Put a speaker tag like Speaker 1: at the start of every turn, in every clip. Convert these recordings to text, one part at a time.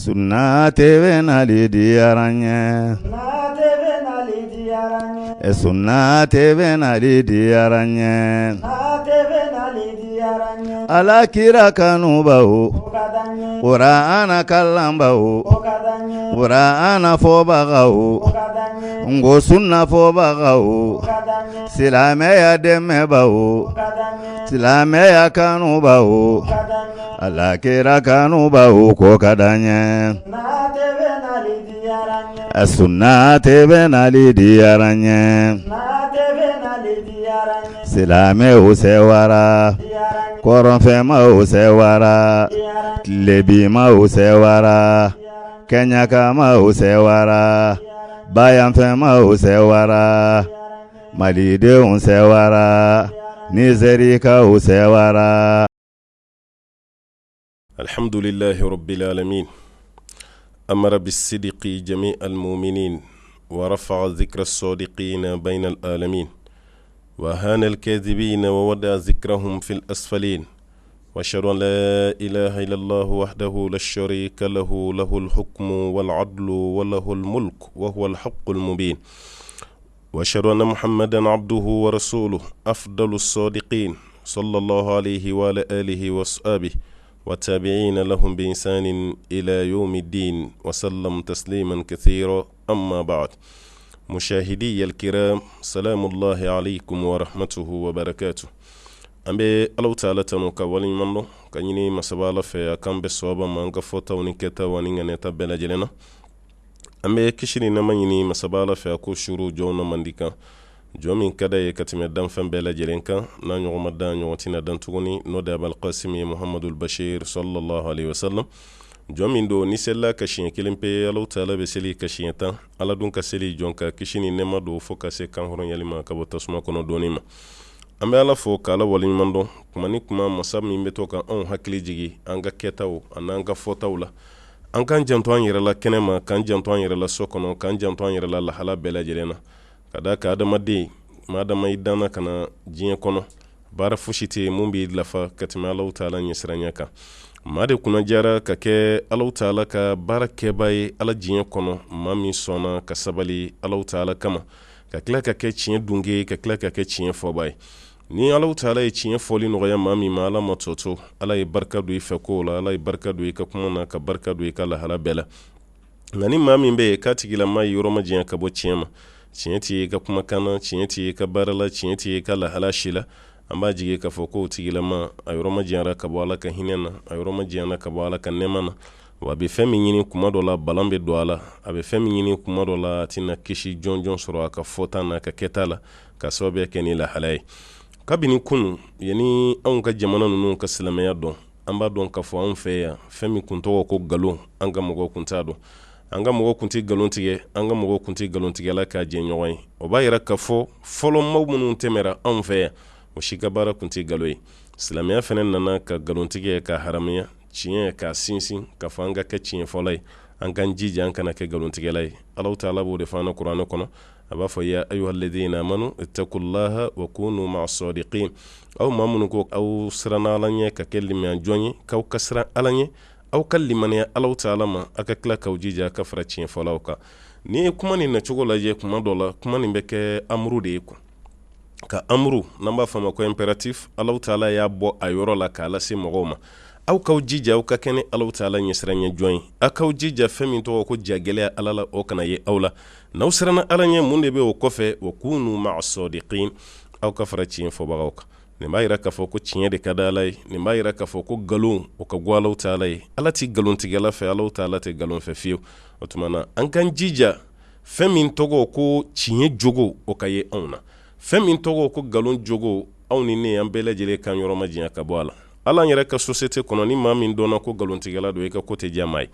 Speaker 1: Sunna TV nali diyara n ye. Sunna TV nali diyara n ye. Ala kira kanubaw, Kurana kalanbaw, Kurana fɔbagaw, n ko sunna fɔbagaw, silamɛya dɛmɛbaw, silamɛya kanubaw, Ala kira kanubaw ko ka d'an ye. Sunna TV nali diyara n ye. Silamɛw sewara, kɔrɔnfɛmaw sewara, tilebinmaw sewara, kɛɲɛkamaw sewara, bayanfɛmaw sewara, malidenw sewara, nizɛrikaw sewara.
Speaker 2: الحمد لله رب العالمين أمر بالصدق جميع المؤمنين ورفع ذكر الصادقين بين العالمين وهان الكاذبين ووضع ذكرهم في الأسفلين وأشهد أن لا إله إلا الله وحده لا شريك له له الحكم والعدل وله الملك وهو الحق المبين وأشهد أن محمدا عبده ورسوله أفضل الصادقين صلى الله عليه وعلى آله وصحبه والتابعين لهم بإنسان إلى يوم الدين وسلم تسليما كثيرا أما بعد مشاهدي الكرام سلام الله عليكم ورحمته وبركاته an bɛ Alahu taala tanu ka waleɲuman dɔn ka ɲini masaba Ala fɛ a k'an bɛn sawaba ma an ka fɔtaw ni kɛtaw ani ŋaniyata bɛɛ lajɛlen na an bɛ kisi ni nɛɛma ɲini masaba Ala fɛ a k'o suuru jɔnw na mandi kan jɔn min ka d'a ye ka tɛmɛ danfɛn bɛɛ lajɛlen kan n'a ɲɔgɔn ma dan ɲɔgɔn tɛna dan tuguni n'o de Abal Kasimi Muhamadul Bashir sallallahu alaihi wasallam jɔn min don n'i selila ka siɲɛ kelen pe Alahu taala bɛ seli ka siɲɛ tan Ala dun ka seli jɔn kan kisi ni nɛɛma don fo ka se kanhɔrɔnyali ma ka bɔ tasuma kɔnɔ donni ma an bɛ Ala fo k'Ala waleɲuman dɔn kuma ni kuma masa min bɛ to ka anw hakili jigin an ka kɛtaw an'an ka fɔtaw la an k'an janto an yɛrɛ la kɛnɛma k'an janto an yɛrɛ la so kɔnɔ k'an janto an yɛrɛ la lahala bɛɛ lajɛlen na ka d'a kan adamaden maadama i danna ka na diɲɛ kɔnɔ baara fosi tɛ yen mun b'i lafa ka tɛmɛ Alahu taala ɲɛsiranya kan maa de kunna diyara ka kɛ Alahu taala ka baara kɛbaa ye ala diɲɛ kɔnɔ maa min sɔnna ka sabali Alahu taala kama ka tila ka kɛ tiɲɛ dunge ka tila ka kɛ tiɲɛ fɔbaa ye ni Alahu taala ye tiɲɛ fɔli nɔgɔya maa min ma ala ma tɔ to ala ye barika don i fɛ kow la ala ye barika don i ka kuma na ka barika don i ka lahala bɛɛ la nka ni maa min bɛ yen k'a tigilama ye yɔrɔ majanya ka bɔ tiɲɛ ma tiɲɛ tɛ ye i ka kumakan na tiɲɛ tɛ ye i ka baara la tiɲɛ tɛ ye i ka lahala si la an b'a jigi k'a fɔ k'o tigilama a yɔrɔ majanyara ka bɔ ala ka hinɛ na a yɔrɔ majanyara ka bɔ ala ka nɛɛma na wa a bɛ fɛn min ɲini kuma dɔ la balan bɛ don a la a bɛ fɛn min ɲini kuma dɔ la a tɛna kisi jɔnjɔn sɔrɔ a ka fɔta n'a ka kɛta la ka sababuya kɛ ni lahala ye kabini kunun yanni anw ka jamana ninnu ka silamɛya dɔn an b'a dɔn k'a fɔ anw fɛ yan fɛn min kun tɔgɔ ko nkalon an ka mɔgɔw kun t'a dɔn an ka mɔgɔw kun tɛ nkalon tigɛ an ka mɔgɔw kun tɛ nkalontigɛla k'a jɛɲɔgɔn ye o b'a yira k'a fɔ fɔlɔ maaw minnu tɛmɛra anw fɛ yan o si ka baara kun tɛ nkalon ye silamɛya fana nana ka nkalontigɛ k'a haramuya tiɲɛ k'a sinsin k'a fɔ an ka kɛ tiɲɛfɔla ye an k'an jija an kana kɛ nkalontigɛla ye Alahu taala b'o de fɔ an na kuranɛ kɔnɔ a b'a fɔ ya ayuha alladina amanu ittaqullaha wa kunu ma'a sadiqin aw maa minnu ko aw siranna ala ɲɛ ka kɛ limaniya jɔn ye k'aw ka siran ala ɲɛ aw ka limaniya Alahu taala ma aw ka tila k'aw jija ka fara tiɲɛfɔlaw kan n'i ye kuma nin nacogo lajɛ kuma dɔ la kuma nin bɛ kɛ amuru de ye quoi ka amuru n'an b'a fɔ a ma ko impératif Alahu taala y'a bɔ a yɔrɔ la k'a lase mɔgɔw ma aw k'aw jija aw ka kɛ ni Alahu taala ɲɛsiranɲɛ jɔn ye aw k'aw jija fɛn min tɔgɔ ko jagɛlɛya ala la o kana ye aw la n'aw siranna ala ɲɛ mun de bɛ o kɔfɛ wa kunu ma'a sadiqin aw ka fara tiɲɛ fɔbagaw kan nin b'a yira k'a fɔ ko tiɲɛ de ka di ala ye nin b'a yira k'a fɔ ko nkalon o ka go Alahu taala ye ala tɛ nkalontigɛla fɛ Alahu taala tɛ nkalon fɛ fiyewu o tuma na an k'an jija fɛn min tɔgɔ ko tiɲɛ jogo o ka ye anw na fɛn min tɔgɔ ko nkalon jogo aw ni ne an bɛɛ lajɛlen k'an yɔrɔ majanya ka bɔ a la ala an yɛrɛ ka société kɔnɔ ni maa min dɔnna ko nkalontigɛla don i ka ko tɛ diya maa ye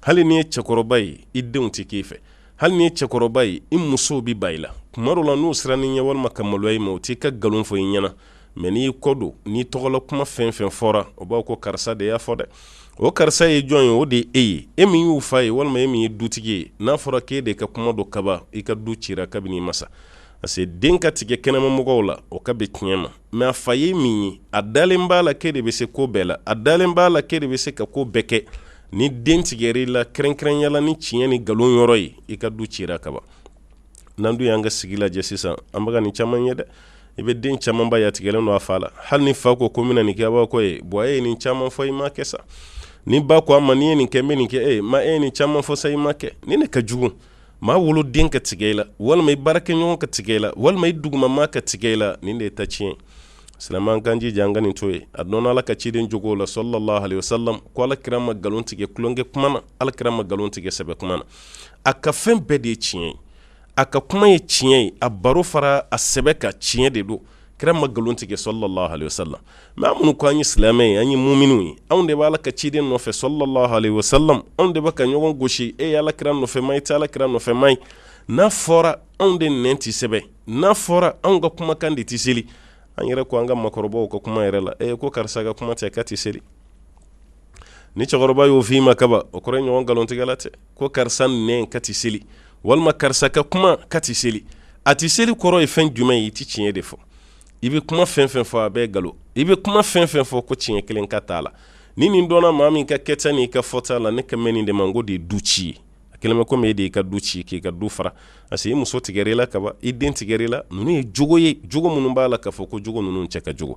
Speaker 2: hali n'i ye cɛkɔrɔba ye i denw tɛ k'i fɛ hali n'i ye cɛkɔrɔba ye i musow bɛ ban i la kuma dɔ la n'u sirann'i ɲɛ walima ka maloya i ma u t'i ka nkalon fɔ i ɲɛna mais n'i kɔ don n'i tɔgɔla kuma fɛn fɛn fɔra o b'a ko karisa de y'a fɔ dɛ o karisa ye jɔn ye o de ye e ye e min y'u fa ye walima e min ye dutigi ye n'a fɔra k'e de ka kuma don kaban i ka du cira kabini i ma sa parce que den ka tigɛ kɛnɛmamɔgɔw la o ka bɛn tiɲɛ ma mais a fa ye min ye a dalen b'a la k'e de bɛ se ko bɛɛ la a dalen b'a la k'e de bɛ se ka ko bɛɛ kɛ Ni den tigɛra i la, kɛrɛnkɛrɛnya la ni tiɲɛ ni nkalon yɔrɔ ye, i ka du cira kaban. N'an dun y'an ka sigi lajɛ sisan, an bɛ ka nin caman ye dɛ. I bɛ den camanba ye, a tigɛlen don a fa la. Hali ni fa ko ko n bɛna nin kɛ, a b'a ko ye bɔn, e ye nin caman fɔ, i ma kɛ sa. Ni ba ko a ma n'i ye nin kɛ, n bɛ nin kɛ, e ma e ye nin caman fɔ sa, i ma kɛ. Nin de ka jugu. Maa woloden ka tigɛ i la, walima i baarakɛɲɔgɔn ka tigɛ i la, walima i dugumamaa ka tigɛ i la, nin de ye ta tiɲɛ. Silamɛ, an k'an jija an ka nin to yen. A dɔnna Ala ka ciden jogo la, sallallahu alaihi wasallam, ko Ala kira ma nkalon tigɛ tulonkɛ kuma na, Ala kira ma nkalon tigɛ sɛbɛ kuma na. A ka fɛn bɛɛ de ye tiɲɛ ye, a ka kuma ye tiɲɛ ye, a baro fara a sɛbɛ kan, tiɲɛ de don. Kira ma nkalon tigɛ, sallallahu alaihi wasallam. Mais an minnu ko an ye silamɛ ye, an ye muminiw ye, anw de bɛ Ala ka ciden nɔfɛ, sallallahu alaihi wasallam, anw de bɛ ka ɲɔgɔn gosi, e ye Ala kira nɔfɛma ye, e tɛ Ala kira nɔfɛma ye. N'a fɔra anw de nɛn tɛ sɛbɛ, n'a fɔra anw ka kumakan de tɛ seli, an yɛrɛ ko an ka makɔrɔbaw ka kuma yɛrɛ la, e ko karisa ka kuma tɛ k'a tɛ seli. Ni cɛkɔrɔba y'o f'i ma kaban, o kɔrɔ ye ɲɔgɔn nkalontigɛla tɛ, ko karisa nɛn k'a tɛ seli, walima karisa ka kuma k'a tɛ seli. A tɛ seli kɔrɔ ye fɛn jumɛn ye? I tɛ tiɲɛ de fɔ. I bɛ kuma fɛn fɛn fɔ, a bɛɛ nkalon. I bɛ kuma fɛn fɛn fɔ, ko tiɲɛ kelen ka t'a la. Ni nin dɔnna maa min ka kɛta n'i ka fɔta la, ne kan bɛ nin de ma, n ko de ye du ci ye. A kɛlen bɛ komi e de y'i ka du ci, k'i ka du fara, parce que i muso tigɛr'i la kaban, i den tigɛr'i la. Ninnu ye jogo ye, jogo minnu b'a la k'a fɔ ko jogo ninnu cɛ ka jugu.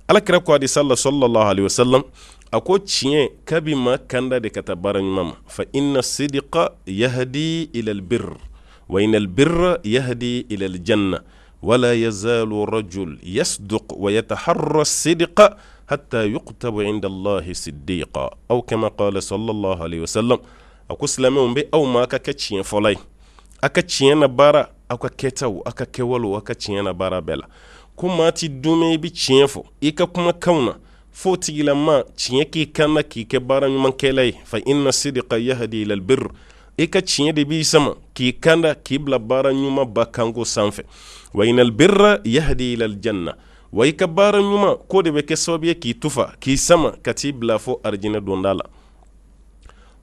Speaker 2: Ala kira ko hadisa la, sallallahu alaihi wasallam, a ko tiɲɛ k'a bi maa kanda de ka taa baara ɲuman ma. Fa inna sidiqa yahdi ila albirr wa inna albirra yahdi ila aljanna wala yazalu rajul yasduq wa yataharra sidqa hatta yuktabu inda Allahi siddiqa aw kama qala sallallahu alaihi wasallam. A ko silamɛw, n bɛ aw ma a ka kɛ tiɲɛfɔla ye, a ka tiɲɛ na baara, aw ka kɛtaw, aw ka kɛwalew, aw ka tiɲɛ na baara bɛɛ la. Ko maa ti dumɛ i bɛ tiɲɛ fɔ i ka kumakanw na, fo tigilama tiɲɛ k'i kanda k'i kɛ baara ɲumankɛla ye. Fa inna sidqa yahdi ila albirr, i ka tiɲɛ de b'i sama k'i kanda k'i bila baara ɲuman ba kanko sanfɛ. Wa innal birra yahdi ila aljanna, wa i ka baara ɲuman k'o de bɛ kɛ sababu ye k'i tufa k'i sama ka t'i bila fo arijinɛ donda la.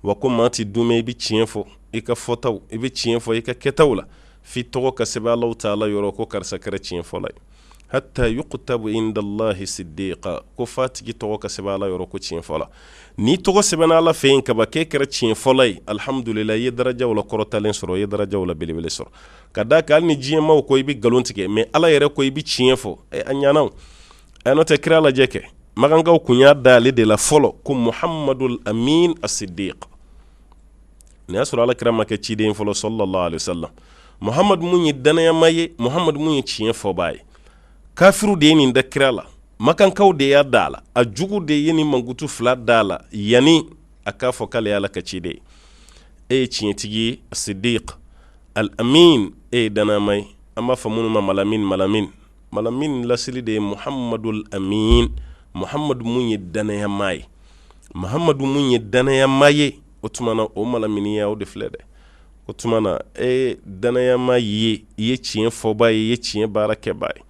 Speaker 2: Wa ko maa ti dumɛ i bɛ tiɲɛ fɔ i ka fɔtaw, i bɛ tiɲɛ fɔ i ka kɛtaw la, f'i tɔgɔ ka sɛbɛn Alahu taala yɔrɔ ko karisa kɛra tiɲɛfɔla ye. Hatta yuktabu inda Allahi siddiqa, ko f'a tigi tɔgɔ ka sɛbɛn Ala yɔrɔ ko tiɲɛfɔla. N'i tɔgɔ sɛbɛnna Ala fɛ yen kaban k'e kɛra tiɲɛfɔla ye, alhamdulila, i ye darajaw la kɔrɔtalen sɔrɔ, i ye darajaw la belebele sɔrɔ. Ka d'a kan hali ni diɲɛmaaw ko i bɛ nkalon tigɛ, mais Ala yɛrɛ ko i bɛ tiɲɛ fɔ, a ɲana o. N'o tɛ kira lajɛ kɛ, makankaw kun y'a da ale de la fɔlɔ ko Muhamadul Amin Asidiq. Nin y'a sɔrɔ Ala kira ma kɛ ciden fɔlɔ, sallallahu alaihi wasallam. Muhamadu mun ye dannayama ye, Muhamadu mun ye tiɲɛ fɔbaa ye. Kafiru de ye nin da kira la, makankaw de y'a da a la, a jugu de ye nin mankutu fila da a la yanni a k'a fɔ k'ale ye Ala ka ciden ye. E ye tiɲɛtigi ye, Asidiq al Amin, e ye dannayama ye. An b'a fɔ minnu ma malamin, malamin malamin lasili de ye Muhamadul Amin, Muhamadu mun ye dannayama ye, Muhamadu mun ye dannayama ye. O tuma na o malaminiya o de filɛ dɛ. O tuma na e dannayama ye, i ye tiɲɛ fɔbaa ye, i ye tiɲɛ baara kɛbaa ye.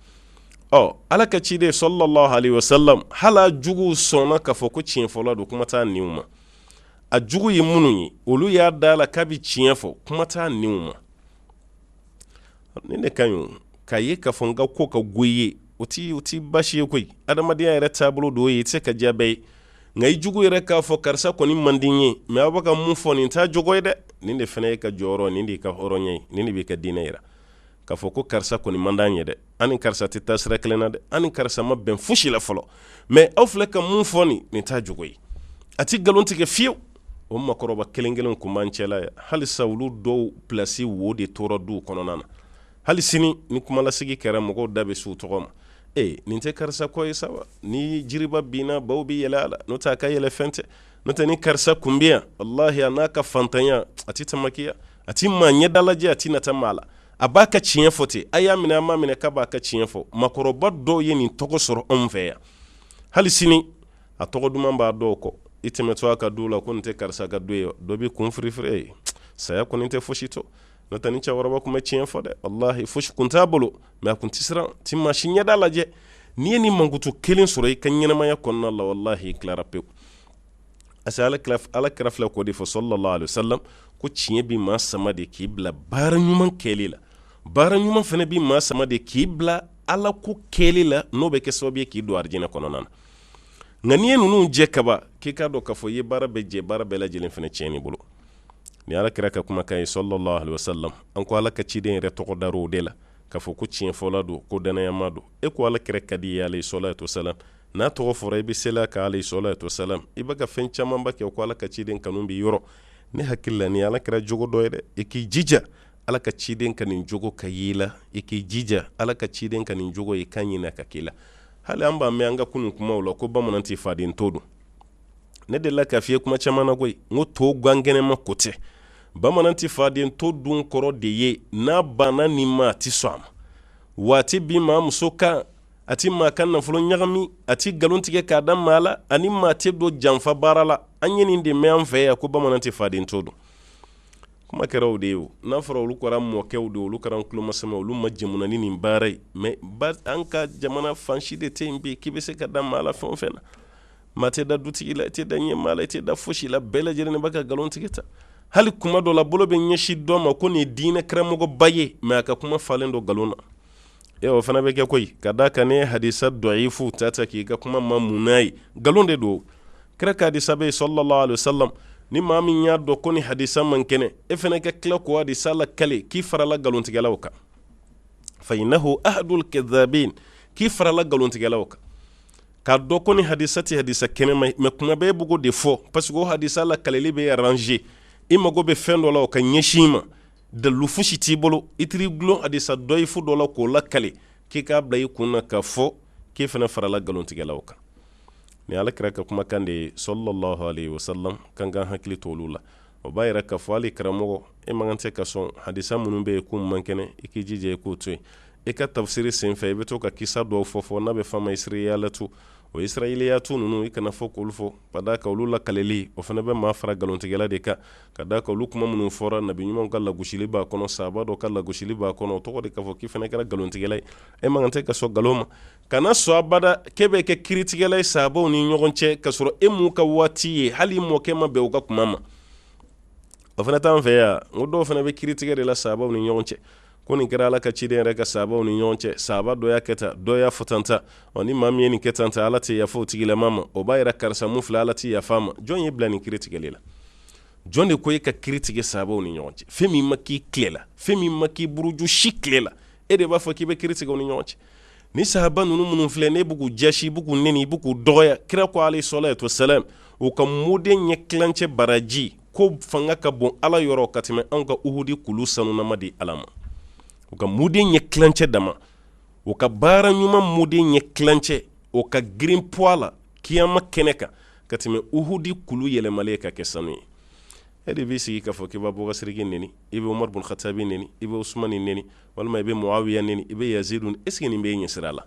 Speaker 2: Ɔ Ala ka ciden sallallahu alaihi wasallam, hali a juguw sɔnna k'a fɔ ko tiɲɛfɔla don, kuma t'a niw ma. A jugu ye minnu ye, olu y'a da la k'a bɛ tiɲɛ fɔ, kuma t'a niw ma. Nin de ka ɲi k'a ye k'a fɔ n ka ko ka go i ye, o ti baasi ye koyi. Adamadenya yɛrɛ taabolo dɔ ye, i tɛ se ka diya bɛɛ ye. Nka i jugu yɛrɛ k'a fɔ karisa kɔni man di n ye, mais aw bɛ ka mun fɔ nin t'a jogo ye dɛ. Nin de fana ye ka jɔyɔrɔ, nin de y'i ka hɔrɔnya ye, nin de b'i ka diinɛ yira k'a fɔ ko karisa kɔni man d'an ye dɛ, an ni karisa tɛ taa sira kelen na dɛ, an ni karisa ma bɛn fosi la fɔlɔ, mais aw filɛ ka mun fɔ nin, nin t'a jogo ye, a tɛ nkalon tigɛ fiyewu. O makɔrɔba kelen kelen kun b'an cɛla yan halisa, olu dɔw pilasi wo de tora duw kɔnɔna na hali sini. Ni kumalasigi kɛra, mɔgɔw da bɛ s'u tɔgɔ ma. Ee, nin tɛ karisa kɔ ye sa wa? Ni jiriba binna, baw bɛ yɛlɛ a la, n'o tɛ a ka yɛlɛ fɛn tɛ. N'o tɛ ni karisa kun bɛ yan, walahi, a n'a ka fantanya, a tɛ tamakiya, a tɛ maa ɲɛda lajɛ, a tɛ nata maa la, a b'a ka tiɲɛ fɔ ten. A y'a minɛ, a m'a minɛ, k'a b'a ka tiɲɛ fɔ. Makɔrɔba dɔw ye nin tɔgɔ sɔrɔ anw fɛ yan hali sini, a tɔgɔ duman b'a dɔw kɔ. I tɛmɛtɔ a ka du la ko nin tɛ karisa ka du ye, dɔ b'i kun firifiri ye, saya kɔni tɛ fosi to. N'o tɛ ni cɛkɔrɔba kun bɛ tiɲɛ fɔ dɛ, walahi, fosi kun t'a bolo, mais a kun tɛ siran, ti maa si ɲɛda lajɛ. N'i ye nin mankutu kelen sɔrɔ i ka ɲɛnamaya kɔnɔna la, walahi, i tilara pewu. Parce que Ala kira filɛ k'o de fɔ, sallallahu alaihi wasallam, ko tiɲɛ bɛ maa sama de k'i bila baara ɲuman kɛli la. Baara ɲuman fana bɛ maa sama de k'i bila Ala ko kɛli la, n'o bɛ kɛ sababu ye k'i don arijinɛ kɔnɔna na. Nka n'i ye ninnu jɛ kaban, k'i k'a dɔn k'a fɔ i ye baara bɛɛ jɛ, baara bɛɛ lajɛlen fana tiɲɛn'i bolo. Ni Ala kira ka kumakan ye sallallahu alaihi wasallam, an ko Ala ka ciden yɛrɛ tɔgɔ dar'o de la k'a fɔ ko tiɲɛfɔla don, ko danayama don. E ko Ala kira ka di i ye alayhi salatu wasalam, n'a tɔgɔ fɔra i bɛ seli a kan alayhi salatu wasalam, i bɛ ka fɛn camanba kɛ ko Ala ka ciden kanu b'i yɔrɔ. Ne hakili la nin ye Ala kira jogo dɔ ye dɛ. I k'i jija Ala ka ciden ka nin jogo ka y'i la, i k'i jija Ala ka ciden ka nin jogo i k'a ɲini a ka k'i la. Hali an b'a mɛn an ka kunun kumaw la ko bamanan tɛ faden to dun. Ne delila k'a f'i ye kuma caman na koyi, n ko to gankɛnɛma ko tɛ. Bamanan tɛ faden to dun kɔrɔ de ye n'a banna nin ma a tɛ sɔn a ma. Wa a tɛ bin maa muso kan, a tɛ maa ka nafolo ɲagami, a tɛ nkalon tigɛ k'a da maa la, ani maa tɛ don janfa baara la. An ye nin de mɛn an fɛ yan ko bamanan tɛ faden to dun. Kuma kɛra o de ye o. N'a fɔra olu kɛra mɔkɛw de, olu kɛra tulomasama, olu ma jɛmuna ni nin baara ye. Mais an ka jamana fan si de tɛ yen bi k'i bɛ se ka da maa la fɛn o fɛn na. Maa tɛ da dutigi la, i tɛ da ɲɛmaa la, i tɛ da fosi la, bɛɛ lajɛlen bɛ ka nkalon tigɛ ta. Hali kuma dɔ la bolo bɛ ɲɛsin dɔ ma ko nin ye diinɛ karamɔgɔba ye, mais a ka kuma falen don nkalon na. E o fana bɛ kɛ koyi, ka d'a kan n'i ye hadisa dɔyifu ta ta k'i ka kuma ma mun n'a ye, nkalon de don. Kira ka hadisa bɛ yen sallallahu alaihi wasallam, ni maa min y'a dɔn ko ni hadisa man kɛnɛ, e fana ka tila k'o hadisa lakale k'i farala nkalontigɛlaw kan. Fa innahu ahadul kadhabin, k'i farala nkalontigɛlaw kan. K'a dɔn ko ni hadisa tɛ hadisa kɛnɛma ye, mais kuma bɛɛ e b'o de fɔ parce que o hadisa lakaleli bɛ arranger, i mago bɛ fɛn dɔ la o ka ɲɛsin i ma, dalilu fosi t'i bolo, i t'i gulon hadisa dɔyifu dɔ la k'o lakale k'i k'a bila i kun na k'a fɔ k'e fana farala nkalontigɛlaw kan. Ni Ala kira ka kumakan de ye sallallahu alaihi wasallam, k'an k'an hakili to olu la. O b'a yira k'a fɔ hali karamɔgɔ, e man kan tɛ ka sɔn hadisa minnu bɛ yen k'u man kɛnɛ, i k'i jija i k'o to yen. E ka tafsiri senfɛ i bɛ to ka kisa dɔw fɔ fɔ n'a bɛ f'a ma israiliyatu. O israiliyatu ninnu i kana fɔ k'olu fɔ, ka d'a kan olu lakaleli o fana bɛ maa fara nkalontigɛla de kan, ka d'a kan olu kuma minnu fɔra nabi ɲumanw ka lagosili b'a kɔnɔ, sahaba dɔ ka lagosili b'a kɔnɔ, o tɔgɔ de k'a fɔ k'i fana kɛra nkalontigɛla ye. E man kan tɛ ka sɔn nkalon ma. Kana sɔn abada k'e bɛ kɛ kiritigɛla ye sahabaw ni ɲɔgɔn cɛ, k'a sɔrɔ e m'u ka waati ye, hali i mɔkɛ ma bɛn u ka kuma ma. O fana t'an fɛ yan. N ko dɔw fana bɛ kiritigɛ de la sahabaw ni ɲɔgɔn cɛ, ko nin kɛra Ala ka ciden yɛrɛ ka sahabaw ni ɲɔgɔn cɛ, sahaba dɔ y'a kɛ tan, dɔ y'a fɔ tan tan, ɔ ni maa min ye nin kɛ tan tan, Ala tɛ yafa o tigilama ma. O b'a yira karisa mun filɛ, Ala tɛ yafa a ma. Jɔn y'i bila nin kiritigɛli la? Jɔn de ko e ka kiri tigɛ sahabaw ni ɲɔgɔn cɛ? Fɛn min ma k'i tile la, fɛn min ma k'i buruju si tile la, e de b'a fɔ k'i bɛ kiri tigɛ u ni ɲɔgɔn cɛ. Ni sahaba ninnu minnu filɛ, n'e bɛ k'u jasi, i bɛ k'u neni, i bɛ k'u dɔgɔya, kira ko alayhi salatu wasalam, u ka muden ɲɛ tilancɛ baraji ko fanga ka bon Ala yɔrɔ ka tɛmɛ anw ka uhudi kulu sanunama di Ala ma. U ka muden ɲɛ tilancɛ dama, u ka baara ɲuman muden ɲɛ tilancɛ, o ka girin poids la kiyama kɛnɛ kan ka tɛmɛ uhudi kulu yɛlɛmalen ka kɛ sanu ye. E de b'i sigi k'a fɔ k'i bɛ Abubakar Sidiki neni, i bɛ Umaru bun Khatabi neni, i bɛ Usumani neni, walima i bɛ Muawiya neni, i bɛ Yazidu neni. Est ce que nin b'e ɲɛ sira la?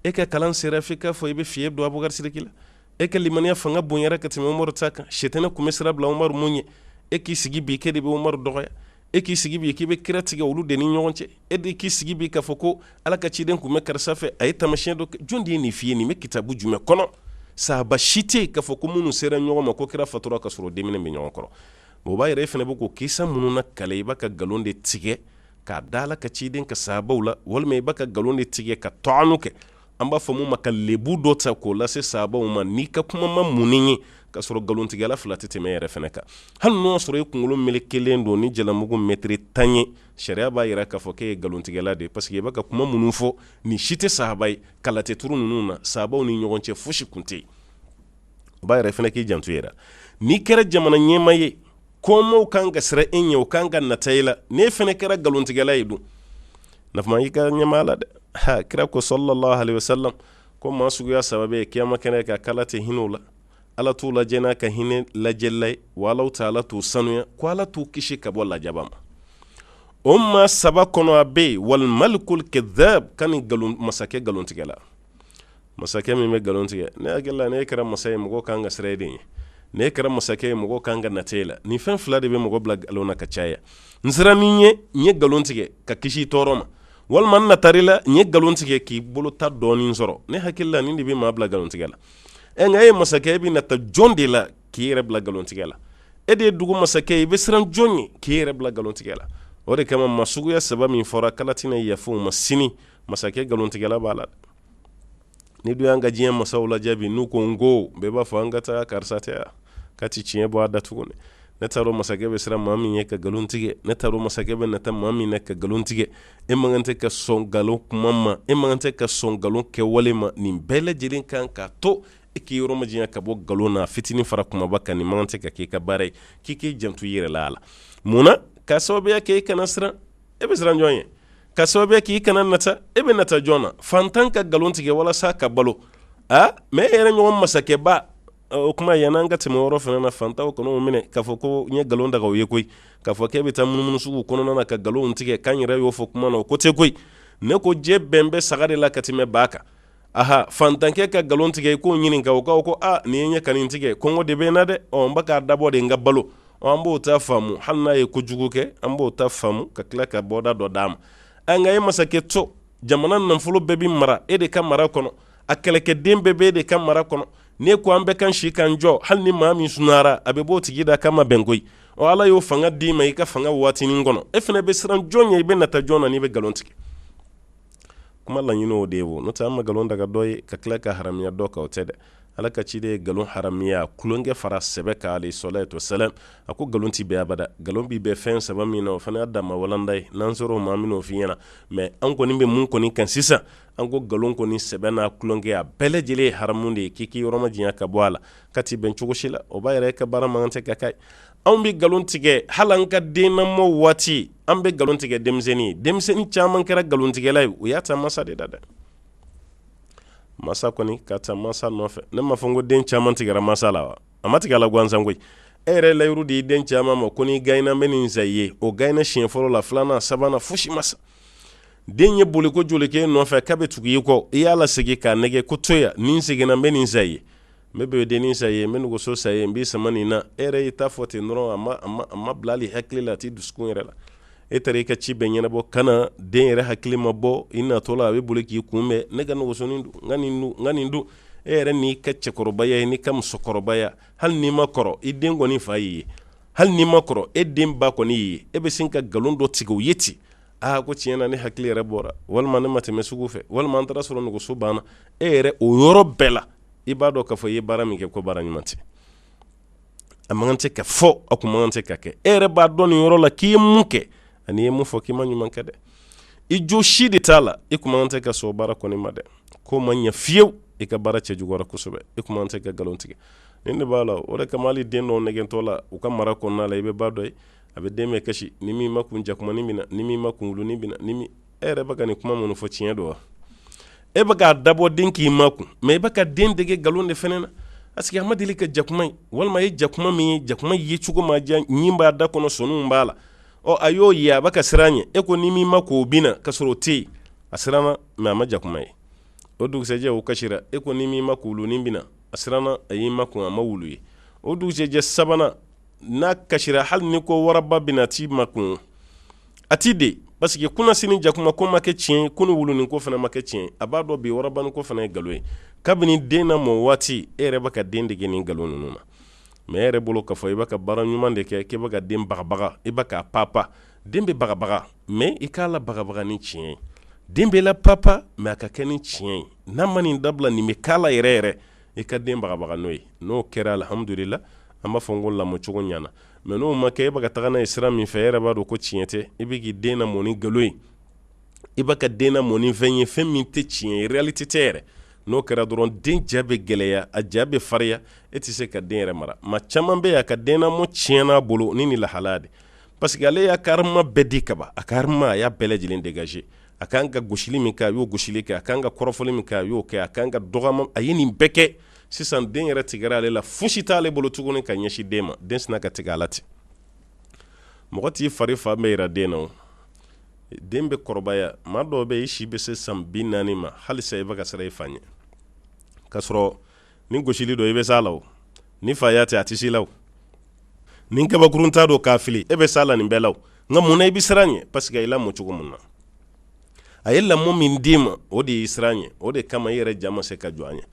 Speaker 2: E ka kalan sera f'i k'a fɔ i bɛ fiɲɛ don Abubakar Sidiki la? E ka limaniya fanga bonyara ka tɛmɛ Umaru ta kan? Sɛtɛnɛ tun bɛ sira bila Umaru mun ɲɛ? E k'i sigi bi k'e de bɛ Umaru dɔgɔya? E k'i sigi bi k'i bɛ kira tigɛ olu de ni ɲɔgɔn cɛ? E de k'i sigi bi k'a fɔ ko Ala ka ciden tun bɛ karisa fɛ, a ye taamasiyɛn dɔ kɛ? Jɔn de ye nin f'i ye? Nin bɛ kitabu jumɛn kɔnɔ? Sahaba si tɛ yen k'a fɔ ko minnu sera ɲɔgɔn ma ko kira fatura ka sɔrɔ denminɛ bɛ ɲɔgɔn kɔrɔ. O b'a yira e fana bɛ k'o kisa minnu lakale, i b'a ka nkalon de tigɛ k'a da Ala ka ciden ka sahabaw la, walima i b'a ka nkalon de tigɛ ka tɔgɔnu kɛ, an b'a fɔ mun ma ka lebu dɔ ta k'o lase sahabaw ma n'i ka kuma ma munni ye, k'a sɔrɔ nkalontigɛla fila tɛ tɛmɛ yɛrɛ fana kan. Hali n'o y'a sɔrɔ e kunkolo melekelen don ni jalamugu mɛtiri 10 ye, sariya b'a yira k'a fɔ k'e ye nkalontigɛla de ye, parce que i b'a ka kuma minnu fɔ nin si tɛ sahaba ye. Kalatɛturu ninnu na sahabaw ni ɲɔgɔn cɛ fosi kun tɛ yen. O b'a yira fana k'i janto i yɛrɛ. N'i kɛra jamana ɲɛmaa ye, kɔmaw kan ka siran e ɲɛ, o kan ka nata i la. N'e fana kɛra nkalontigɛla ye dun, nafa y'i ka ɲɛmaa la dɛ. Ha, kira ko sallallahu alaihi wasallam ko maa suguya saba bɛ yen kiyama kɛnɛ kan, k'Ala tɛ hinɛ u la, Ala t'u lajɛ n'a ka hinɛ lajɛlila ye, wa Ala taala t'u sanuya, ko Ala t'u kisi ka bɔ lajaba ma. O maa saba kɔnɔ a bɛ yen wal malikul kadhab, ka ni masakɛ nkalontigɛla, masakɛ min bɛ nkalon tigɛ. Ne hakili la n'e kɛra masa ye, mɔgɔ kan ka siran e de ɲɛ. N'e kɛra masakɛ ye, mɔgɔ kan ka nata e la. Nin fɛn fila de bɛ mɔgɔ bila nkalon na ka caya. N sirann'i ɲɛ, n ye nkalon tigɛ ka kisi tɔɔrɔ ma, walima n natar'i la, n ye nkalon tigɛ k'i bolo ta dɔɔnin sɔrɔ. Ne hakili la nin de bɛ maa bila nkalon tigɛ la. Ɛ nka e ye masakɛ, e bɛ nata jɔn de la k'i yɛrɛ bila nkalon tigɛ la? E de ye dugu masakɛ ye, i bɛ siran jɔn ye k'i yɛrɛ bila nkalon tigɛ la? O de kama maa suguya saba min fɔra k'Ala tɛna yafa u ma sini, masakɛ nkalontigɛla b'a la. Ni dun y'an ka diɲɛ masaw lajɛ bi, n'u ko n ko, bɛɛ b'a fɔ an ka taa karisa tɛ yan k'a ti tiɲɛ bɔ a da tuguni. Ne t'a dɔn masakɛ bɛ siran maa min ye ka nkalon tigɛ, ne t'a dɔn masakɛ bɛ nata maa min na ka nkalon tigɛ. E man kan tɛ ka sɔn nkalon kuma ma, e man kan tɛ ka sɔn nkalon kɛwale ma. Nin bɛɛ lajɛlen kan k'a to e k'i yɔrɔ majanya ka bɔ nkalon na, fitinin fara kumaba kan. Nin man kan tɛ ka k'i ka baara ye, k'i k'i janto i yɛrɛ la a la. Mun na? K'a sababuya kɛ i kana siran. E bɛ siran jɔn ye? Ka sababuya k'i kana nata. E bɛ nata jɔn na? Fantan ka nkalon tigɛ walasa ka balo a mɛ e yɛrɛ ɲɔgɔn masakɛba. O kuma, yan'an ka tɛmɛ yɔrɔ fana na, fantanw kan'o minɛ k'a fɔ ko n ye nkalon daga o ye koyi, k'a fɔ k'e bɛ taa munumunu sugu kɔnɔna na ka nkalonw tigɛ, k'an yɛrɛ y'o fɔ kuma na, o ko tɛ koyi. Ne ko diɲɛ bɛn bɛ saga de la ka tɛmɛ ba kan. Aha, fantankɛ ka nkalon tigɛ, i k'o ɲininka, o ko ko aa, nin ye n ye ka nin tigɛ, kɔngɔ de bɛ n na dɛ, ɔ n bɛ k'a dabɔ de n ka balo. Ɔ an b'o ta faamu, hali n'a ye kojugu kɛ, an b'o ta faamu ka tila ka bɔda dɔ d'a ma. Nka e masakɛ to, jamana nafolo bɛɛ bɛ mara e de ka mara kɔnɔ, a kɛlɛkɛden bɛɛ bɛ e de ka mara kɔnɔ. N'e ko an bɛɛ kan si k'an jɔ, hali ni maa min sunara, a bɛ b'o tigi da k'a ma bɛn koyi. Ɔ Ala y'o fanga d'i ma i ka fanga waatinin kɔnɔ, e fana bɛ siran jɔn ɲɛ? I bɛ nata jɔn na n'i bɛ nkalon tigɛ? Kuma laɲini o de ye o. N'o tɛ, an ma nkalon daga dɔ ye ka tila ka haramiya dɔ kan, o tɛ dɛ. Ala ka ciden ye nkalon haramiya tulonkɛ fara sɛbɛ kan, alayhi salatu wasalam. A ko nkalon ti bɛn abada. Nkalon bi bɛn fɛn saba min na, o fana y'a dama walanda ye. N'an sera o ma, an bɛn'o f'i ɲɛna. Mɛ an kɔni bɛ mun kɔni kan sisan, an ko nkalon kɔni sɛbɛ n'a tulonkɛ, a bɛɛ lajɛlen ye haramu de ye, k'i k'i yɔrɔ majanya ka bɔ a la, k'a ti bɛn cogo si la. O b'a yira e ka baara man kan tɛ ka k'a ye. Anw bɛ nkalon tigɛ hali an ka den lamɔ waati, an bɛ nkalon tigɛ denmisɛnnin ye. Denmisɛnnin caman kɛra nkalontigɛla ye, o y'a ta masa de da dɛ. Masa kɔni ka ta masa nɔfɛ. Ne m'a fɔ ko den caman tigɛra masa la wa? A ma tigɛ a la gansan koyi. E yɛrɛ layiru di den caman ma ko n'i gaɲena n bɛ nin san i ye. O gaɲena siɲɛ fɔlɔ la, filanan, sabanan, fosi ma san. Den ye boliko joli k'e nɔfɛ k'a bɛ tugu i kɔ, i y'a lasegin k'a nɛgɛn ko to yan, ni n seginna n bɛ nin san i ye, n bɛ bebedennin san i ye, n bɛ nɛgɛso san i ye, n b'i sama nin na. E yɛrɛ y'i ta fɔ ten dɔrɔn, a ma bila hali hakili la, a t'i dusukun yɛrɛ la. E taara i ka ci bɛɛ ɲɛnabɔ ka na, den yɛrɛ hakili ma bɔ. I natɔ la, a bɛ boli k'i kunbɛn: ne ka nɛgɛsonin dun, n ka nin dun, n ka nin dun. E yɛrɛ n'i ka cɛkɔrɔbaya ye, n'i ka musokɔrɔbaya, hali n'i ma kɔrɔ, i den kɔni fa y'i ye. Hali n'i ma kɔrɔ, e den ba kɔni y'i ye. E bɛ sin ka nkalon dɔ tigɛ o ye ten: aa, ko tiɲɛ na ne hakili yɛrɛ bɔra, walima ne ma tɛmɛ sugu fɛ, walima an taara sɔrɔ nɛgɛso banna. E yɛrɛ o yɔrɔ bɛɛ la, i b'a dɔn k'a fɔ i ye baara min kɛ, ko baara ɲuman tɛ. A man kan tɛ ka fɔ, a kun man kan tɛ ka kɛ. E yɛrɛ b'a dɔn nin yɔrɔ la k'i ye mun kɛ ani i ye mun fɔ, k'i ma ɲuman kɛ dɛ. I jo si de t'a la. I kun man kan tɛ ka sɔn baara kɔni ma dɛ. Ko ma ɲɛ fiyewu, i ka baara cɛjuguyara kosɛbɛ. I kun man kan tɛ ka nkalon tigɛ. Nin de b'a la, o de kama hali den dɔw nɛgɛntɔ la u ka mara kɔnɔna la, i bɛ ba dɔ ye, a bɛ den bɛ kasi: ni m'i makun, jakumanin bɛ na, ni m'i makun, wulunin bɛ na. Ni min e yɛrɛ bɛ ka nin kuma minnu fɔ, tiɲɛ don wa? E bɛ k'a dabɔ den k'i makun, mɛ i bɛ ka den dege nkalon de fana na, parce que a ma deli ka jakuma ye, walima a ye jakuma min ye, jakuma ye cogo ma diya, ɲin b'a da kɔnɔ, sɔninw b'a la. Ɔ a y'o ye, a bɛ ka siran ɲɛ. E ko ni m'i makun, o bɛ na, ka sɔrɔ o tɛ yen. A siranna, mɛ a ma jakuma ye. O dugusɛjɛ, o kasira. E ko ni m'i makun, wulunin bɛ na. A siranna, a y'i makun, a ma wulu ye. O dugusɛjɛ sabanan, n'a kasira, hali ni ko waraba bɛ na, a t'i makun, a t'i de, parce que kunasini jakuma ko ma kɛ tiɲɛ ye, kunu wulunin ko fana ma kɛ tiɲɛ ye. A b'a dɔn bi warabanin ko fana ye nkalon ye. Kabini den na mɔ waati, e yɛrɛ bɛ ka den dege nin nkalon ninnu na. Mɛ e yɛrɛ bolo k'a fɔ i bɛ ka baara ɲuman de kɛ, k'e bɛ ka den bagabaga, i bɛ k'a papa. Den bɛ bagabaga, mɛ i k'a la bagabaga ni tiɲɛ ye. Den bɛ la papa, mɛ a ka kɛ ni tiɲɛ ye. N'a ma nin dabila, nin bɛ k'a la yɛrɛ yɛrɛ. I ka den bagabaga n'o ye, n'o kɛra, alhamdulila, an b'a fɔ n ko lamɔcogo ɲana. Mɛ n'o ma kɛ, e bɛ ka taga n'a ye sira min fɛ, e yɛrɛ b'a dɔn ko tiɲɛ tɛ. I bɛ k'i den lamɔ ni nkalon ye, i bɛ ka den lamɔ ni fɛn ye, fɛn min tɛ tiɲɛ ye, réalité tɛ yɛrɛ. N'o kɛra dɔrɔn, den ja bɛ gɛlɛya, a ja bɛ farinya, e tɛ se ka den yɛrɛ mara. Maa caman bɛ yan, a ka den lamɔ tiɲɛna a bolo ni nin lahalaya de, parce que ale y'a ka arme bɛɛ di kaban. A ka arme, a y'a bɛɛ lajɛlen dégager. A kan ka gosili min kɛ, a y'o gosili kɛ. A kan ka kɔrɔfɔli min kɛ, a y'o kɛ. A kan ka dɔgɔma, a ye nin bɛɛ kɛ. Sisan den yɛrɛ tigɛra ale la, fosi t'ale bolo tuguni ka ɲɛsin den ma. Den sina ka tigɛ a la ten. Mɔgɔ t'i fari fan bɛɛ yira den na. O den bɛ kɔrɔbaya. Maa dɔw bɛ i si bɛ se san 40 ma, halisa i bɛ ka siran i fa ɲɛ, k'a sɔrɔ ni gosili don, i bɛ s'a la. O ni faya tɛ, a tɛ s'i la. O ni kabakurun ta don k'a fili, e bɛ s'a la nin bɛɛ la. O nka mun na i bɛ siran ɲɛ? Parce que i lamɔ cogo mun na, a ye lamɔ min d'i ma, o de y'i siran ɲɛ. O de kama i yɛrɛ ja ma se ka jɔ a ɲɛ.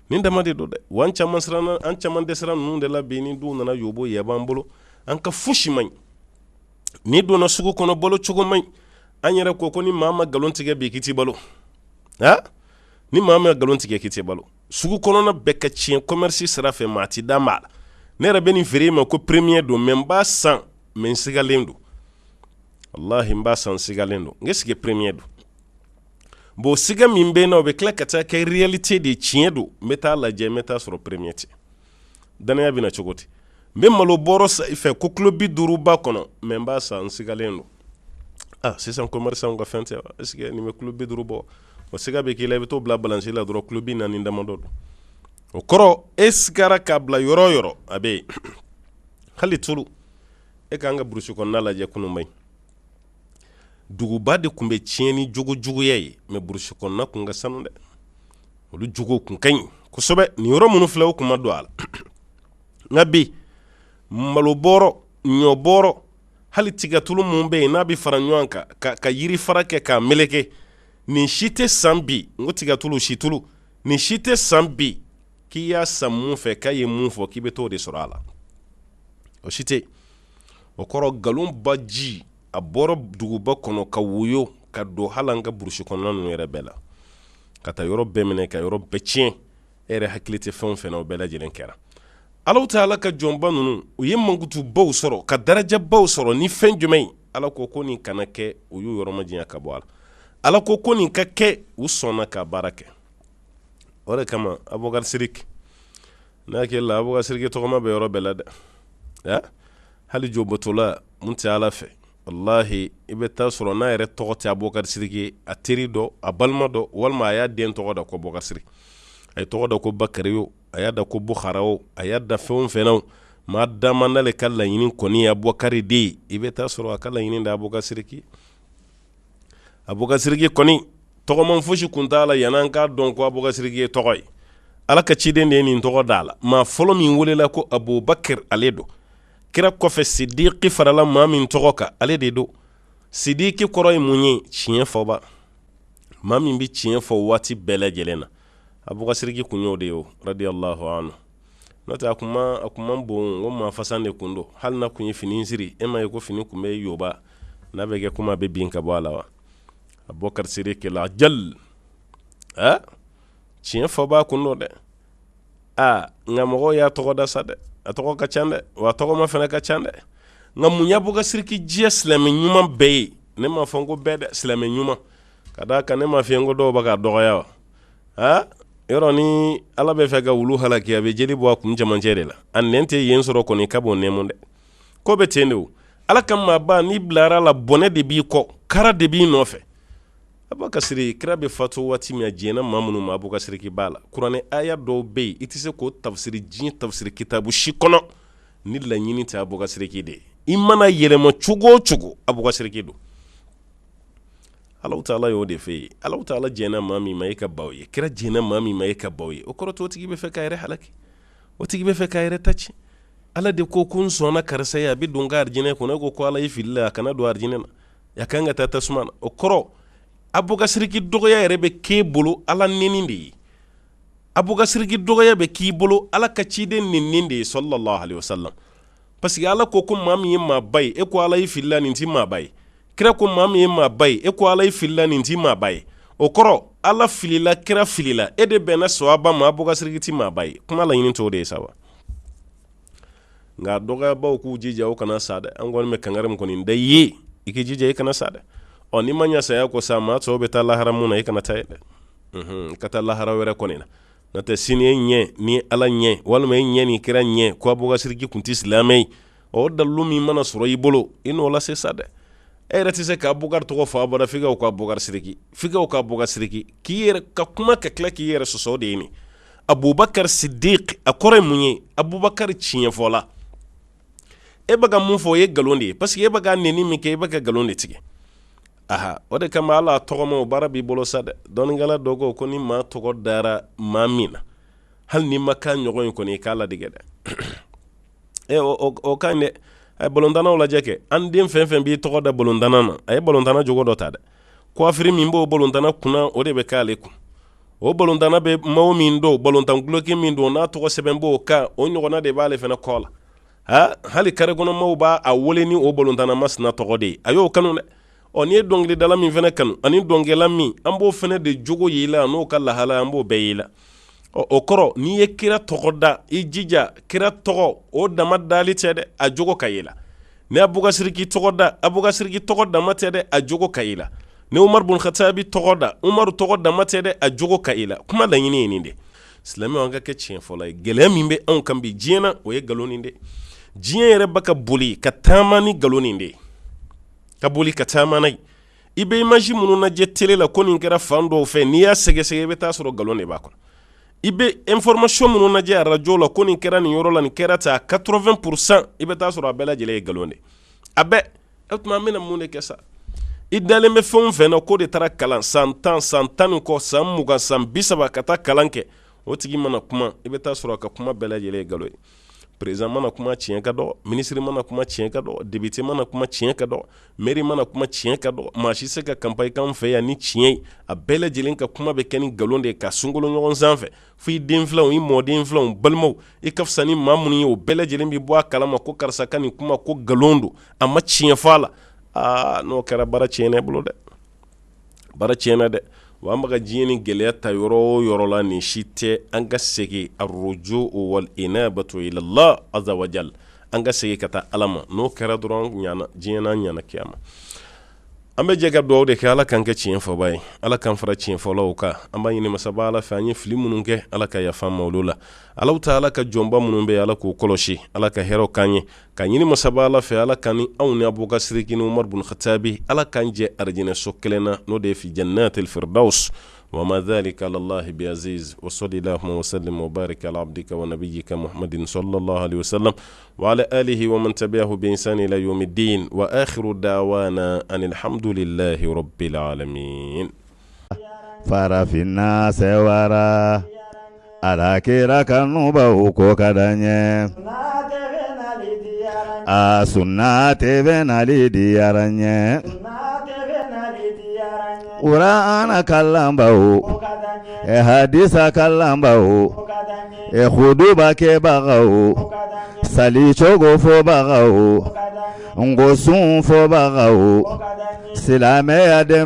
Speaker 2: Nin dama de don dɛ. Wa an caman siranna, an caman dɛsɛra ninnu de la bi. Ni duw nana yobo yɛb'an bolo, an ka fosi man ɲi. N'i donna sugu kɔnɔ, balo cogo man ɲi. An yɛrɛ ko ko ni maa ma nkalon tigɛ bi, k'i ti balo. Ha. Ni maa ma nkalon tigɛ k'i tɛ balo, sugu kɔnɔna bɛɛ ka tiɲɛ commerce sira fɛ, maa ti da maa la. Ne yɛrɛ bɛ nin feere i ma ko premier don, mais n b'a san, mais n sigalen don. Walahi, n b'a san, sigalen don. N sigi premier don. Bon, siga min bɛ n na, o bɛ tila ka taa kɛ réalité de, tiɲɛ don. N bɛ taa lajɛ, n bɛ taa sɔrɔ premier tɛ. Danaya bɛ na cogo di? N bɛ malo bɔrɔ san i fɛ ko kilo 50 b'a kɔnɔ, mais n b'a san, n sigalen don. Ah, sisan commerçant ka fɛn tɛ wa? Est ce que nin bɛ kilo 50 bɔ? O siga bɛ k'i la, i bɛ t'o bila balance la dɔrɔn, kilo 40 damadɔ don. O kɔrɔ, e sigara k'a bila yɔrɔ o yɔrɔ, a bɛ yen. Hali tulu, e k'an ka burusi kɔnɔna lajɛ kununba in, duguba de tun bɛ tiɲɛ ni jogo juguya ye, mais burusi kɔnɔna kun ka sanu dɛ. Olu jogo kun ka ɲi kosɛbɛ. Nin yɔrɔ minnu filɛ, o kun ma don a la. Nka bi, malo bɔrɔ, ɲɔ bɔrɔ, hali tigatulu mun bɛ yen n'a bɛ fara ɲɔgɔn kan ka yiri fara kɛ k'a meleke, nin si tɛ san bi. N ko tigatulu, situlu, nin si tɛ san bi k'i y'a san mun fɛ, k'a ye mun fɔ k'i bɛ t'o de sɔrɔ a la, o si tɛ. O kɔrɔ, nkalon baji a bɔra duguba kɔnɔ ka woyo ka don hali an ka burusi kɔnɔna ninnu yɛrɛ bɛɛ la, ka taa yɔrɔ bɛɛ minɛ, ka yɔrɔ bɛɛ tiɲɛ. E yɛrɛ hakili tɛ fɛn o fɛn na, o bɛɛ lajɛlen kɛra. Ala taala ka jɔnba ninnu, u ye mankutubaw sɔrɔ, ka darajabaw sɔrɔ ni fɛn jumɛn ye? Ala ko ko nin kana kɛ, u y'u yɔrɔ majanya ka bɔ a la. Ala ko ko nin ka kɛ, u sɔnna ka baara kɛ. O de kama Abubakar Siriki, n'a hakili la, Abubakar Siriki tɔgɔma bɛ yɔrɔ bɛɛ la dɛ. Hali jobotola mun tɛ Ala fɛ, walahi, i bɛ taa sɔrɔ n'a yɛrɛ tɔgɔ tɛ Abubakar Siriki, a teri dɔ, a balima dɔ, walima a y'a den tɔgɔ da ko Abubakar Siriki. A ye tɔgɔ da ko Bakari o, a y'a da ko Bukhara o, a y'a da fɛn o fɛn na o, maa dama n'ale ka laɲini kɔni ye Abubakar de ye, i bɛ taa sɔrɔ a ka laɲini de Abubakar Siriki. Abubakar Siriki kɔni tɔgɔman fosi kun t'a la yan'an k'a dɔn ko Abubakar Siriki ye tɔgɔ ye. Ala ka ciden de ye nin tɔgɔ d'a la. Maa fɔlɔ min welela ko Abubakar, ale don. Kira kɔfɛ, Sidiki farala maa min tɔgɔ kan, ale de don. Sidiki kɔrɔ ye mun ye? Tiɲɛ fɔba, maa min bɛ tiɲɛ fɔ waati bɛɛ lajɛlen na. Abubakar Siriki kun y'o de ye o, radiyallahu anhu. N'o tɛ, a kun man bon ko maa fasan de kun don. Hali n'a kun ye fini siri, e m'a ye ko fini kun bɛ yoba n'a bɛ kɛ komi a bɛ bin ka bɔ a la wa? Abubakar Siriki la jal a tiɲɛ fɔba kun don dɛ. Aa, nka mɔgɔw y'a tɔgɔ da sa dɛ. A tɔgɔ ka ca dɛ, wa a tɔgɔma fana ka ca dɛ. Nka mun y'Abubakar Siriki diya silamɛ ɲuman bɛɛ ye? Ne m'a fɔ ko bɛɛ dɛ, silamɛ ɲuman. Ka d'a kan ne m'a f'i ye ko dɔw bɛ k'a dɔgɔya wa? Aa, yɔrɔ ni Ala bɛ fɛ ka wulu halaki, a bɛ jeli bɔ a kun cɛmancɛ de la. A nɛn tɛ yen sɔrɔ kɔni ka bon nɛmu dɛ. Ko bɛ ten de o. Ala ka maaba, n'i bilara la, bɔnɛ de b'i kɔ, kara de b'i nɔfɛ. Abubakar Siriki, kira bɛ fatu waati min, a jɛnna maa minnu ma, Abubakar Siriki b'a la. Kuranɛ aya dɔw bɛ yen, i tɛ se k'o tafsiri diɲɛ tafsiri kitabu si kɔnɔ ni laɲini tɛ Abubakar Siriki de ye. I mana yɛlɛma cogo o cogo, Abubakar Siriki don. Ala taala y'o de fɛ yen. Ala taala jɛnna maa min ma, e ka ban o ye. Kira jɛnna maa min ma, e ka ban o ye. O kɔrɔ tɛ o tigi bɛ fɛ k'a yɛrɛ halaki, o tigi bɛ fɛ k'a yɛrɛ ta tiɲɛ. Ala de ko ko n sɔnna karisa ye, a bɛ don n ka arijinɛ kɔnɔ. E ko ko Ala ye fili la, a kana don arijinɛ na, a kan ka taa tasuma na. O kɔrɔ, Abubakar Siriki dɔgɔya yɛrɛ bɛ k'e bolo Ala neni de ye. Abubakar Siriki dɔgɔya bɛ k'i bolo Ala ka ciden neni de ye, sallallahu alaihi wasallam. Parce que Ala ko ko maa min ye maaba ye, e ko Ala ye filila, nin ti maaba ye. Kira ko maa min ye maaba ye, e ko Ala ye filila, nin ti maaba ye. O kɔrɔ, Ala filila, kira filila, e de bɛnna sawaba ma. Abubakar Siriki ti maaba ye, kuma laɲini t'o de ye sa wa? Nka dɔgɔyabaw k'u jija, o kana sa dɛ. An kɔni bɛ kangari min kɔni da i ye, i k'i jija i kana sa dɛ. Ɔ, n'i ma ɲɛ saya kɔ sa, maa tɔw bɛ taa lahara mun na, i kana taa yen dɛ, ka taa lahara wɛrɛ kɔni na. N'o tɛ, sini e ɲɛ ni Ala ɲɛ, walima e ɲɛ ni kira ɲɛ, ko Abubakar Siriki kun tɛ silamɛ ye, o dalilu min mana sɔrɔ i bolo, i n'o lase sa dɛ. E yɛrɛ tɛ se ka Abubakar tɔgɔ fɔ abada f'i ka ko Abubakar Siriki, f'i ka ko Abubakar Siriki, k'i yɛrɛ ka kuma ka tila k'i yɛrɛ sɔsɔ, o de ye nin. Abubakar Sidik, a kɔrɔ ye mun ye? Abubakar tiɲɛfɔla. E bɛ ka mun fɔ, o ye nkalon de ye, parce que e bɛ ka neni min kɛ, e bɛ ka nkalon de tigɛ. Aha, o de kama ala tɔgɔma, o baara b'i bolo sa dɛ. Dɔnnikɛla dɔ ko ko ni maa tɔgɔ dara maa min na, hali n'i ma k'a ɲɔgɔn ye kɔni, i k'a ladege dɛ. E, o ka ɲi dɛ. A ye balontannaw lajɛ kɛ. An den fɛn fɛn b'i tɔgɔ da balontanna na, a ye balontanna jogo dɔ ta dɛ. Coiffure min b'o balontanna kunna, o de bɛ k'ale kun. O balontanna bɛ maillot min don, balontan duloki min don, n'a tɔgɔ sɛbɛn b'o kan, o ɲɔgɔnna de b'ale fana kɔ la. Ha, hali kare kɔnɔ maaw b'a a wele ni o balontanna masina tɔgɔ de ye. A y'o kanu dɛ. Ɔ n'i ye dɔnkilidala min fana kanu ani dɔnkɛla min, an b'o fana de jogo y'i la, n'o ka lahala, an b'o bɛɛ y'i la. Ɔ o kɔrɔ, n'i ye kira tɔgɔ da, i jija kira tɔgɔ o dama dali tɛ dɛ, a jogo ka y'i la. Ni Abubakar Siriki tɔgɔ da, Abubakar Siriki tɔgɔ dama tɛ dɛ, a jogo ka y'i la. Ni Umaru bun Khatabi tɔgɔ da, Umaru tɔgɔ dama tɛ dɛ, a jogo ka y'i la. Kuma laɲini ye nin de. Silamɛw, an ka kɛ tiɲɛfɔla ye. Gɛlɛya min bɛ anw kan bi diɲɛ na, o ye nkalon nin de. Diɲɛ yɛrɛ bɛ ka boli ka taama ni nkalon nin de ye, ka boli ka taama n'a ye. I bɛ image minnu lajɛ télé la ko nin kɛra fan dɔw fɛ, n'i y'a sɛgɛsɛgɛ, i bɛ taa sɔrɔ nkalon de b'a kɔnɔ. I bɛ information minnu lajɛ arajo la ko nin kɛra nin yɔrɔ la, nin kɛra ten, a 80%, i bɛ taa sɔrɔ a bɛɛ lajɛlen ye nkalon de a bɛɛ. O tuma an bɛna mun de kɛ sa? I dalen bɛ fɛn o fɛn na k'o de taara kalan san 10, san 10 ni kɔ, san 20, san 30 ka taa kalan kɛ, o tigi mana kuma, i bɛ taa sɔrɔ a ka kuma bɛɛ lajɛlen ye nkalon ye. Président mana kuma, tiɲɛ ka dɔgɔ. Minisiri mana kuma, tiɲɛ ka dɔgɔ. Député mana kuma, tiɲɛ ka dɔgɔ. Maire mana kuma, tiɲɛ ka dɔgɔ. Maa si se ka campagne k'an fɛ yan ni tiɲɛ ye. A bɛɛ lajɛlen ka kuma bɛ kɛ ni nkalon de ye ka sunkolo ɲɔgɔn sanfɛ, fo i den filanw, i mɔden filanw, balimaw, i ka fisa ni maa minnu ye, o bɛɛ lajɛlen bɛ bɔ a kalama ko karisa ka nin kuma ko nkalon don, a ma tiɲɛ fɔ a la. Aa, n'o kɛra, baara tiɲɛna i bolo dɛ, baara tiɲɛna dɛ. Wa an bɛ ka diɲɛ ni gɛlɛya ta yɔrɔ o yɔrɔ la, nin si tɛ. An ka segin arruju wal inabatu ilallah azza wa jal, an ka segin ka taa Ala ma. N'o kɛra dɔrɔn, ɲana diɲɛ na, ɲana kiyama. An bɛ jɛ ka dugawu de kɛ. Ala k'an kɛ tiɲɛ fɔba ye, Ala k'an fara tiɲɛ fɔlaw kan. An b'a ɲini masaba Ala fɛ, an ye fili minnu kɛ, Ala ka yafa ma olu la. Ala ta, Ala ka jɔnba minnu bɛ, Ala k'u kɔlɔsi, Ala ka hɛrɛw k'an ye. Ka ɲini masaba Ala fɛ, Ala k'an ni anw ni Abubakar Siriki ni Umaru bun Khatabi, Ala k'an jɛ arijinɛso kelen na, n'o de ye fi jannatil firdaus. Wa ma dhalika ala Allahi bi aziz. Wa salli allahumma wa sallim wa barik ala abdika wa nabiyyika Muhammadin sallallahu alaihi wasallam wa ala alihi wa man tabi'ahu bi ihsan ila yawmiddin. Wa akhiru da'wana anil hamdulillahi rabbil alamin.
Speaker 1: Farafinna sɛwara, Alakira kanubaw ko ka d'an ye. A sunna TV nali diyara n ye. Kurana kalanbaw, hadisa kalanbaw, huduba kɛbagaw, sali cogo fɔbagaw, n ko sun fɔbagaw, silamɛya dɛmɛ.